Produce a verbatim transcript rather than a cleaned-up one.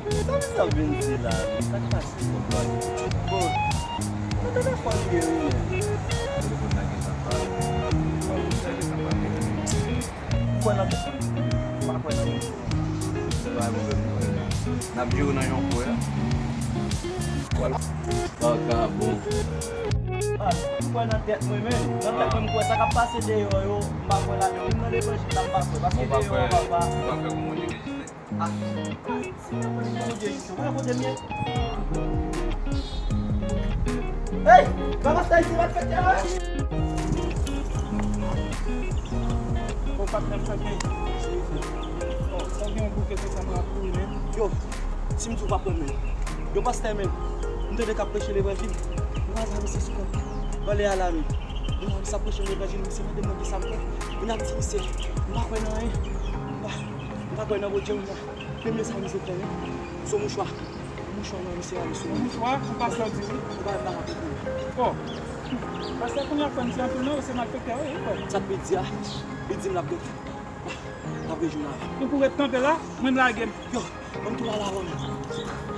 Sa misye ap vin di la menm? Sa k pase? Bon, nan telefòn li ye wi menm. Telefòn la gen tan pale. Bon, sa gen tan pale. M kwè nan tèt mwen. M pa kwè nan moun. Se pa yon pwoblèm, m kwè. N ap jere nan yon kwè. Vagabon. Ah, m kwè nan tèt mwen menm. Nan tèt mwen, m kwè sa k ap pase deyò yo, m pa kwè ladan. Menm nan levanjil la, m pa kwè. Paske deyò yo, papa. Ou pa fè kòman jere jete. Ah, si mwen konnen Bondye, isi, ou konnen kote m ye? Hey! Papa, sa isi, malfektè, wi! Bon, patnè, m sa gen. Bon, sa gen yon bouke, se sa m ap kouri, men. Yo, si m di w pa kwè, men. Yo, pastè, men. M tande k ap preche levanjil. Mwen pa misye sou kòm. Anlè a la, men. Mwen pa misye ap preche levanjil, misye mande mwen ki sa m kwè. Mwen ap di misye, m pa kwè nan anyen. M pa, m pa kwè nan Bondye, mwen. Premye sa misye fè, wi. Se yon mouchwa. Yon mouchwa, non, misye rale sou mwen. Yon mouchwa, pou pastè di wi. Ou pa, pa rapele. Oh. Pastè, kounye a fè misye anpil non, se malfektè wi, wi, frè. Sa k pi di a, li di m l ap rete. L ap rejwenn avè m. Ou pou ret kanpe la, mwen m lage m. Yo, ban m tou la la, ban m.